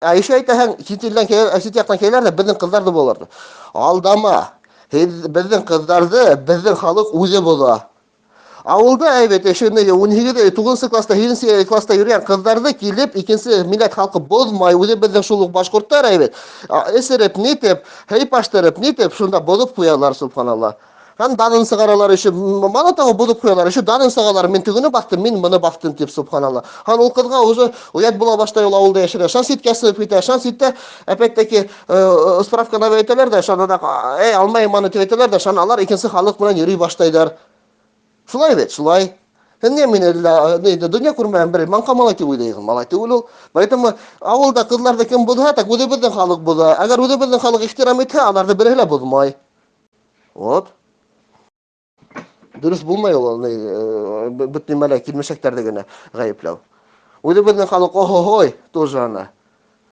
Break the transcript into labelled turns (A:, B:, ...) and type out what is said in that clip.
A: Ә еще әйтәһең, сит илдән килә, сит яҡтан киләләр ҙә беҙҙең ҡыҙҙарҙы боҙалар. Алдама. Һеҙ беҙҙең ҡыҙҙарҙы беҙҙең халыҡ үҙе боҙа. Ауылда әйбәт, шуны 18, 9 класста, 7 класста йөрөгән ҡыҙҙарҙы килеп, икенсе милләт халҡы боҙмай, үҙе беҙҙең шул уҡ башҡорттар әйбәт. Эсереп, нитеп, һыйпаштырып, нитеп, шунда боҙоп ҡуялар, субханалла. Һәм данын сығаралар еще, мало того, боҙоп ҡуялар, еще данын сығалар, мин тегене баҫтым, мин быны баҫтым тип, субханалла. Һәм ул ҡыҙға уже оят була башлай ул ауылда йәшәргә. Шан ситкә сығып китә, шан ситтә опять-таки справканы әйтәләр ҙә, шан ана, эй, алмайым аны тип әйтәләр ҙә, шан алар икенсе халыҡ менән йөрөй башлайҙар. Шулай бит, шулай. Һин ни мине донъя күрмәгән бер маңҡа малай тип уйлайһың, малай түгел ул. Поэтому ауылда ҡыҙҙарҙы кем боҙһа, так үҙебеҙҙең халыҡ боҙа. Әгәр үҙебеҙҙең халыҡ ихтирам итһә, аларҙы береһе лә боҙмай. Вот. Дөрөҫ булмай ул бөтөн нимәлә килмешәктәрҙе генә ғәйепләү. Үҙебеҙҙең халыҡ охо-хой тоже ана.